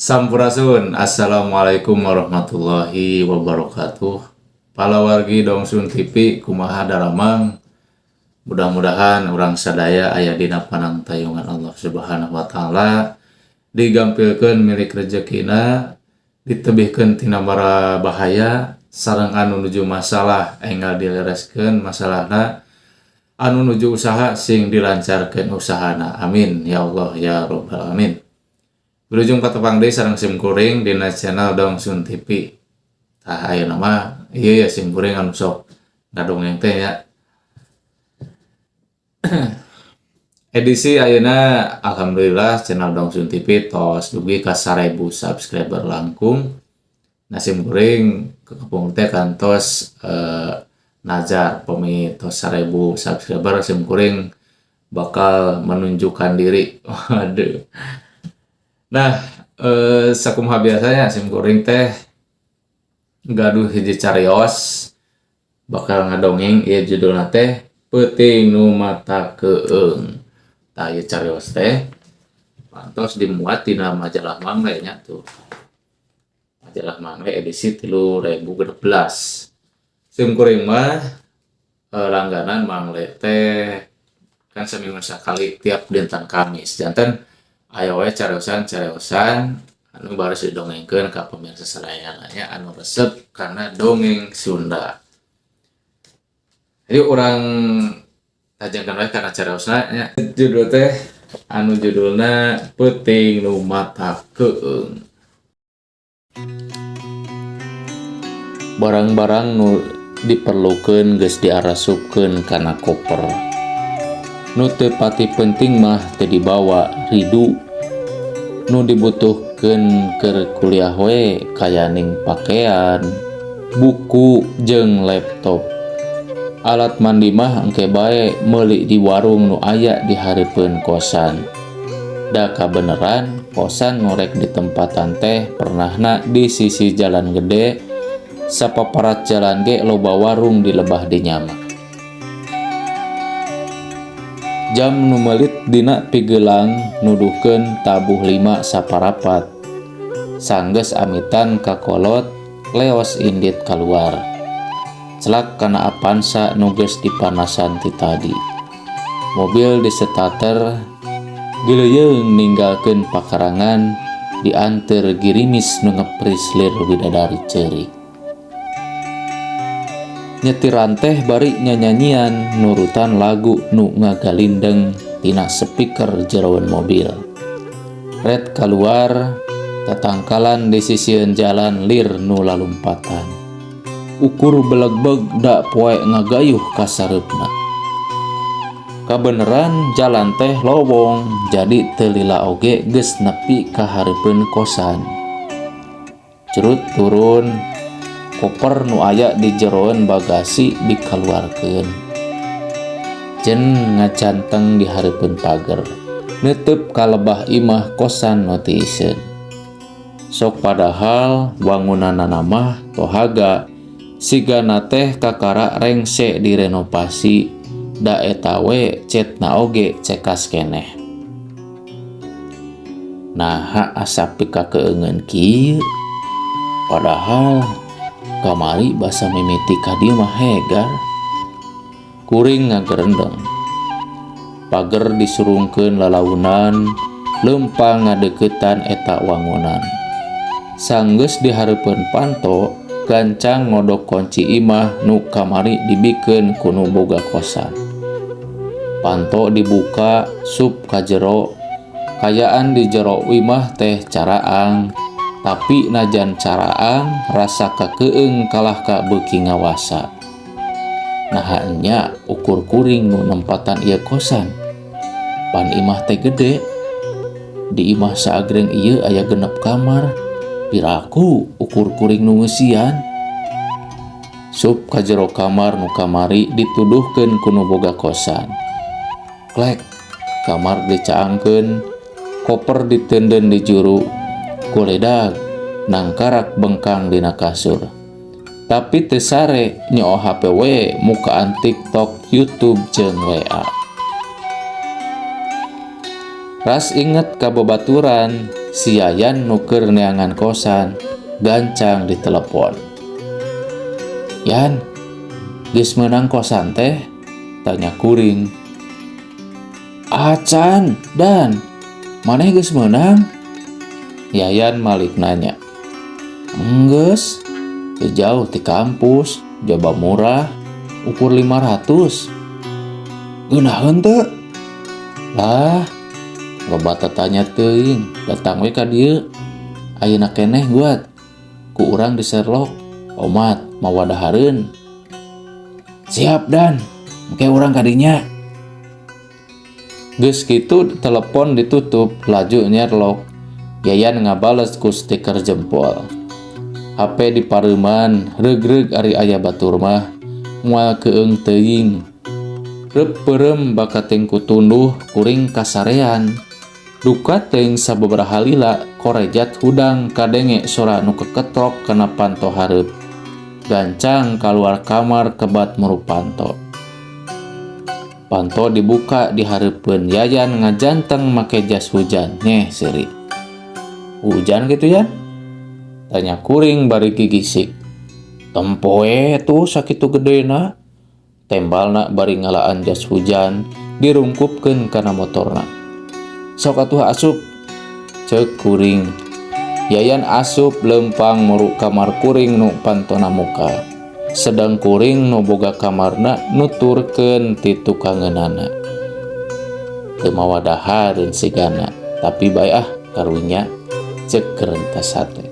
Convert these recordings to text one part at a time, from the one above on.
Sampurasun, Assalamualaikum warahmatullahi wabarakatuh. Palawargi Dongsun TV, kumaha daramang? Mudah-mudahan urang sadaya aya dina panangtayungan Allah Subhanahu wa taala, digampilkeun milik rezekina, ditebihkeun tina mara bahaya, sareng anu nuju masalah enggal dilereskeun masalahna, anu nuju usaha sing dilancarkeun usahana. Amin ya Allah ya rabbal alamin. Wilujeng patepang deui sareng sim kuring dina channel Dongsun TV. Tah, ayeuna mah ieu ya sim kuring anu sok ngadongeng teh ya. Edisi ayeuna, alhamdulillah channel Dongsun TV tos dugi ka 1000 subscriber langkung. Nah, sim kuring kapungkur teh kantos nazar pami tos 1000 subscriber sim kuring bakal menunjukkan diri. Waduh. Nah, sakumaha biasanya sim kuring teh gaduh hiji carios bakal ngadongeng, ieu judulna teh Peuting Nu Mata Keueung. Tah, ieu carios teh pantos dimuat tina majalah Mangle nya tuh. Majalah Mangle edisi 2016. Sim kuring mah langganan Mangle teh kan seminggu sekali tiap dinten Kamis. Janten aya we cariosan-cariosan anu baris didongengkeun ka pemirsa sadayana nya anu resep kana dongeng Sunda. Ayo urang tajengkeun we kana cariosna nya. Judul teh anu judulna Peuting Nu Mata Keueung. Barang-barang nu diperlukeun geus diarasupkeun kana koper. Nu teu pati penting mah teu dibawa, ridu. Nu dibutuhkeun keur kuliah we kayaning pakean, buku jeung laptop. Alat mandi mah engke bae meuli di warung nu aya di hareupeun kosan. Da kabeneran kosan nu rek ditempatan teh pernahna di sisi jalan gede, sapaparat jalan ge loba warung di lebah dinya mah. Jam nu meulit dina pigelang nuduhkeun tabuh 5 saparapat. Sanggeus amitan ka kolot, leos indit kaluar. Celak kana Avanza nu geus dipanasan ti tadi. Mobil disetater, geuleuyeung ninggalkeun pakarangan dianteur girimis nu ngepris lir widadari ceurik. Nyetiran teh bari nyanyanyian nurutan lagu nu ngagalindeng tina speaker jeroan mobil. Red kaluar, tatangkalan di sisieun jalan lir nu lalumpatan. Ukur belegbeg da poe ngagayuh ka sareupna. Kabeneran jalan teh lowong, jadi teu lila oge geus nepi ka hareupeun kosan. Curut turun, koper nu aya di jeroan bagasi dikaluarkeun. Jen ngacanteng di hareupeun pager, neuteup ka lebah imah kosan nu tiiseun. Sok padahal wangunanana mah tohaga, sigana teh kakara rengse direnovasi, da eta we cetna oge cekas keneh. Naha asa pikakeungeun kieu? Padahal kamari basa mimiti ka dieu mah hegar. Kuring ngagerendeng. Pager disurungkeun lalaunan, leumpang ngadeuketan eta wangunan. Sanggeus di hareupeun panto, gancang ngodok kunci imah nu kamari dibikeun ku nu boga kosan. Panto dibuka, sup ka jero. Kayaan di jero imah teh caraang, tapi najan caraang rasa kakeung kalah ka beuki ngawasa. Naha nya ukur kuring nu nempatan ieu kosan. Pan imah teh gede. Di imah saagreng ieu aya 6 kamar. Piraku ukur kuring nu ngeusian. Sup ka jero kamar nu kamari dituduhkeun ku nu boga kosan. Klek, kamar dicaangkeun, koper ditenden di juru, kuledag nangkarak bengkang dina kasur. Tapi teu sare nyoo HP we mukaan TikTok, YouTube jeung WA. Ras inget ka babaturan Si Yayan nu keur neangan kosan gancang ditelepon. "Yan, geus meunang kosan teh?" tanya kuring. "Acan, Dan. Maneh geus meunang?" Yayan malik nanya. "Enggeus, teu jauh ti kampus, jaba murah, ukur 500." "Geunaheun teu?" "Lah, loba tatanya teuing, datang we ka dieu. Ayeuna keneh guat. Ku urang di share loc, omat mawa dahareun." "Siap, Dan. Engke urang ka dinya." Geus kitu telepon ditutup, laju nyerlok. Yayan ngabales ku stiker jempol. HP dipareuman, reug-reug ari aya batur mah, moal keung teuing. Reup peureum bakating ku tunduh kuring kasarean. Duka teuing sababaraha lila korejat hudang kadenge sora nu keketrok kana panto hareup. Gancang kaluar kamar kebat muru panto. Panto dibuka di hareupeun Yayan ngajanteng make jas hujan, nyeh seuri. "Hujan gitu, Yan?" tanya kuring bari gigisik. "Tempo we tuh sakitu gedena," tembalna bari ngalaan jas hujan dirungkupkeun kana motorna. "Sok atuh asup," ceuk kuring. Yayan asup lempang muru kamar kuring nu pantona muka. Sedang kuring nu boga kamarna nuturkeun ti tukangeunana. "Teu mawa dahareun sigana, tapi bae ah karunya," ceuk kerentas hate.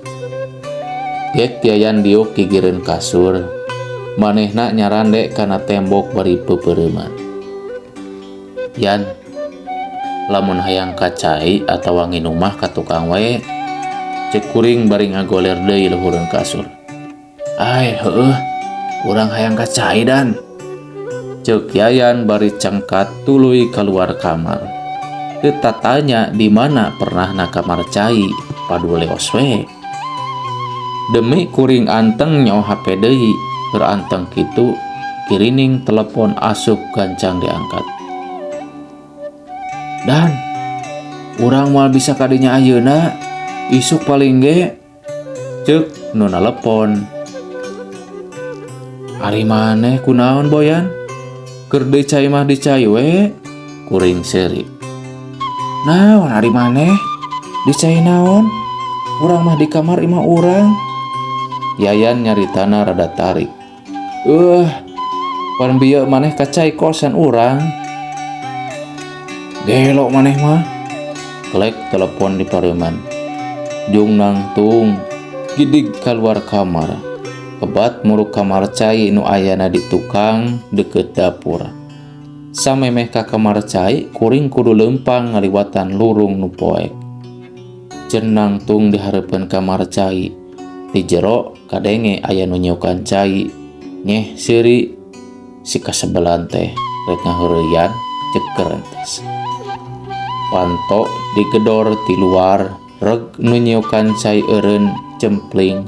Gek Yayan diuk gigireun kasur, manehna nyarande kana tembok bari peupeureuman. "Yan, lamun hayang ka cai atawa nginum mah ka tukang wae," ceuk kuring bari ngagoler deui luhureun kasur. "Ai, heueuh, urang hayang ka cai, Dan," ceuk Yayan bari cengkat tuluy kaluar kamar. Teu tatanya di mana pernahna kamar cai, padu leos we. Demi kuring anteng nyaho HP deui, keur anteng kitu kirining telepon asup gancang diangkat. "Dan, urang moal bisa kadinya ayeuna, isuk paling ge," ceuk nu nalepon. "Ari maneh kunaon, Boyan? Keur di cai mah di cai we," kuring seuri. "Naon ari maneh? Di cai naon? Urang mah di kamar imah urang." Yayan nyaritana rada tarik. Pan bieu maneh ka cai kosan urang. Gelo maneh mah." Klek telepon di pareuman. Jung nangtung gidig kaluar kamar. Kebat muru kamar cai nu ayana di tukang deket dapur. Samemeh ka kamar cai, kuring kudu leumpang ngaliwatan lurung nu poek. Jen nangtung di hareupeun kamar cai. Di jero kadenge aya nu nyiukan cai. "Nyeh seuri, si kasebelan teh rek ngaheureuyan," ceuk kerentes. Panto digedor ti luar, reg nu nyiukan cai eureun cempling.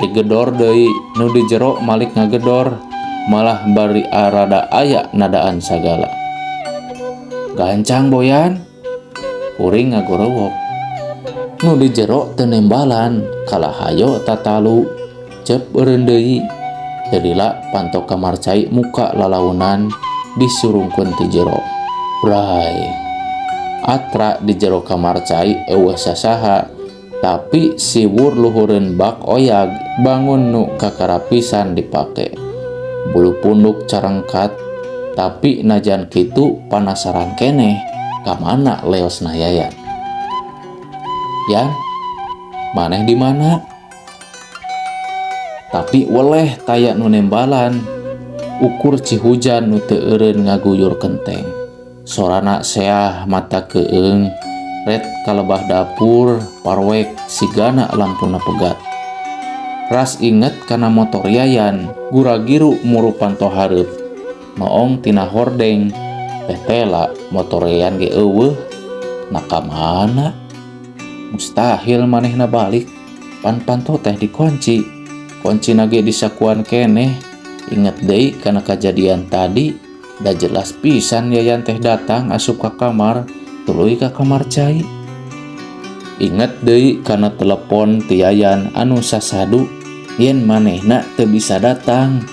Digedor deui, nu di jero malik ngagedor, malah bari arada aya nadaan sagala. "Gancang, Boyan," kuring ngagorowok. Nu di jero teu nembalan, "Kalah hayo tatalu," cep eureun deui. Teu lila panto kamar cai muka lalaunan disurungkeun ti jero. Bray. Atra di jero kamar cai euweuh sasaha, tapi siwur luhureun bak oyag bangun nu kakarapisan dipake. Bulu punduk carengkat, tapi najan kitu panasaran keneh ka mana leosna Yayan. "Yan, maneh di mana?" Tapi weleh taya nu nembalan. Ukur cihujan nu teu eureun ngaguyur kenteng. Sorana seah mata keung, ret kalebah dapur parwek sigana lampuna pegat. Ras inget kana motor Yayan, gura-giru muru panto hareup. Noong tina hordeng, teh tela motor Yayan ge euweuh. Nah, ka mana? Mustahil manehna balik. Pan panto teh dikunci. Kuncina ge disakuan keneh. Inget deui kana kajadian tadi, da jelas pisan Yayan teh datang asup ka kamar, tuluy ka kamar cai. Inget deui kana telepon ti Yayan anu sasadu yen manehna teu bisa datang.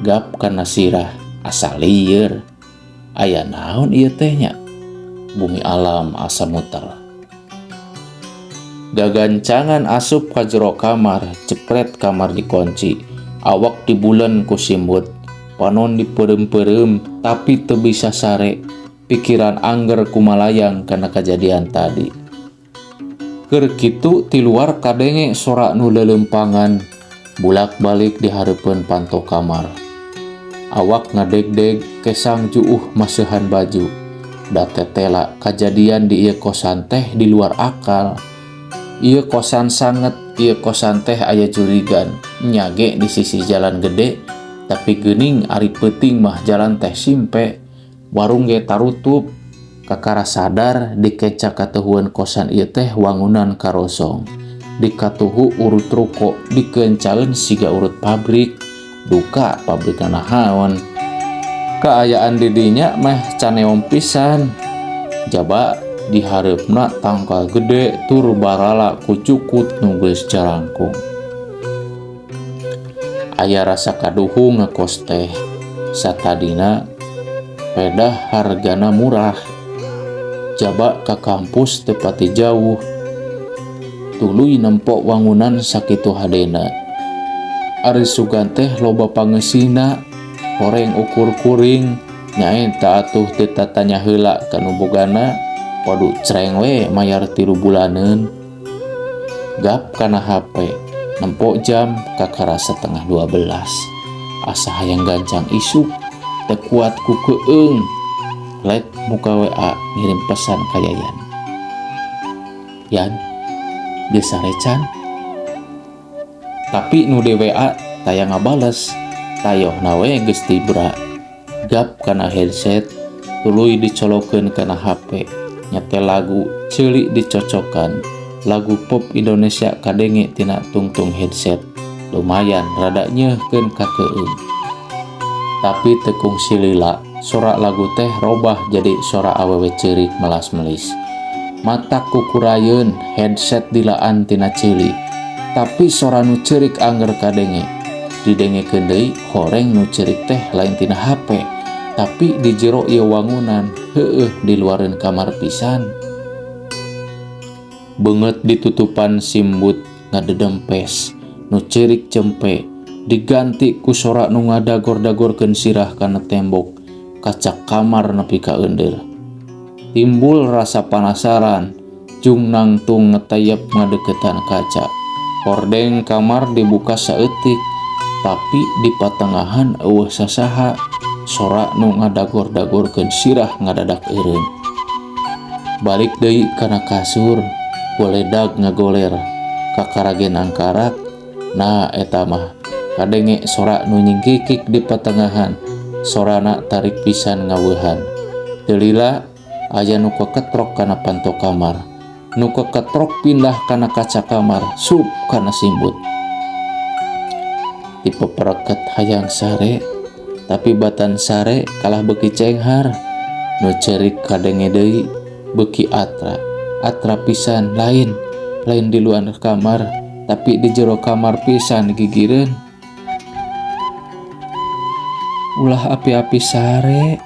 Gap kana sirah asa lieur. Aya naon ieu teh nya? Bumi alam asa muter. Gagancangan asup ka jero kamar, jepret kamar dikunci. Awak dibulen ku simbut, panon dipeureum-peureum tapi teu bisa sare. Pikiran angger kumalayang kana kajadian tadi. Keur kitu ti luar kadenge sora nu leuleumpangan bulak-balik di hareupeun panto kamar. Awak ngadegdeg kesang juuh maseuhan baju. Da tetela kajadian di ieu kosan teh di luar akal. Ieu kosan sanget, ieu kosan teh aya jurigan. Nya ge di sisi jalan gede, tapi geuning ari peuting mah jalan teh simpe. Warung ge tarutup. Kakara sadar dikenca katuhueun kosan ieu teh wangunan karosong. Dikatuhu urut ruko, dikencaeun siga urut pabrik. Duka pabrik naon. Kaayaan di dinya meh caneom pisan. Jaba dihareupna tangkal gede tur barala ku cukut nu geus jarangkung. Aya rasa kaduhung ngekos teh. Satadina pedah hargana murah. Jaba ka kampus teu pati jauh. Tuluy nempo wangunan sakitu hadena. Ari sugan teh loba pangeusina, horeng ukur kuring, nyaeta atuh teu tatanya heula ka nu bogana, padu creng we mayar 3 bulaneun. Gap kana HP, nempo jam kakara 11.30. Asa hayang gancang isuk, teu kuat ku keung. Lek muka WA ngirim pesan ka Yayan. Yan, geus sare can? Tapi nu di WA taya ngabales, tayohna we geus tibra. Gap kana headset, tuluy dicolokeun kana HP, nyetel lagu, ceuli dicocokan. Lagu pop Indonesia kadenge tina tungtung headset. Lumayan rada nyeuhkeun ka keung. Tapi teu kungsi lila, sora lagu teh robah jadi sora awewe ceurik melas-melis. Mata kukurayeun, headset dilaan tina ceuli. Tapi sora nu ceurik angger kadenge. Didengekeun deui horeng nu ceurik teh lain tina HP, tapi di jero ieu wangunan, heueuh di luareun kamar pisan. Beungeut ditutupan simbut ngadedempes, nu ceurik cempe, diganti ku sora nu ngadagor-dagorkeun sirah kana tembok, kaca kamar nepi ka eundeur. Timbul rasa panasaran, jung nangtung ngetayep ngadeukeutan kaca. Hordeng kamar dibuka saeutik, tapi di patengahan eueuh sasaha. Sora nu ngadagor-dagorkeun sirah ngadadak eureun. Balik deui kana kasur, goledag ngagoler, kakaragen angkarak. Nah eta mah kadenge sora nu nyingkikik di patengahan, sorana tarik pisan ngaweuhan. Teu lila aya nu keketrok kana panto kamar. Nu keketrok pindah kana kaca kamar, sup kana simbut. Tipe pereket hayang sare, tapi batan sare kalah beuki cenghar. Nu ceurik kadenge deui beuki atra. Atra pisan lain, lain di luar kamar, tapi di jero kamar pisan gigireun. Ulah api-api sare,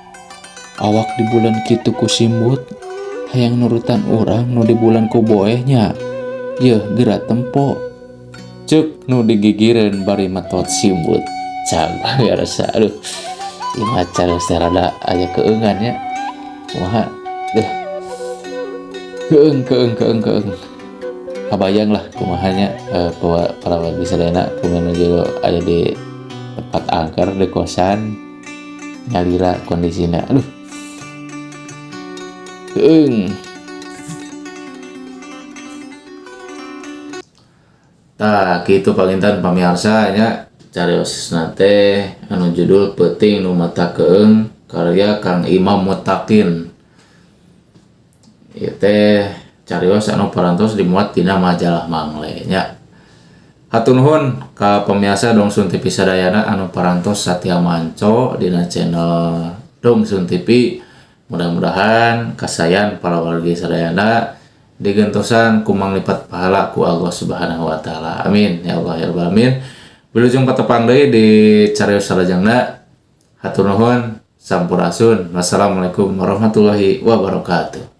awak di bulan kitu ku simbut, hayang nurutan urang nu di bulan ku boehnya. Yeuh geura tempo. Ceuk nu digigireun bari metot simbut. Cag biasa aduh. Ieu mah cara rada aya keungan nya. Kumaha? Deuh. Keung keung keung keung. Kabayang lah kumahanya para wargi sadayana kumaha jero aya di tempat angker di kosan nyalira kondisina. Aduh. Keung. Tah kitu panginten pamiarsa nya cariosna teh anu judul Peuting Nu Mata Keung karya Kang Imam Muttaqin. Ieu teh carios anu parantos dimuat dina majalah Mangle nya. Hatur nuhun ka pamiarsa Dongsun TV sadayana anu parantos satia manco dina channel Dongsun TV. Mudah-mudahan kasayan para wargi sadayana Digentosan ku manglipat pahala ku Allah Subhanahu wa Taala. Amin ya Allah ya Rabbal alamin. Wilujeng patepang deui di carios salajengna. Hatur nuhun, sampurasun. Wassalamualaikum warahmatullahi wabarakatuh.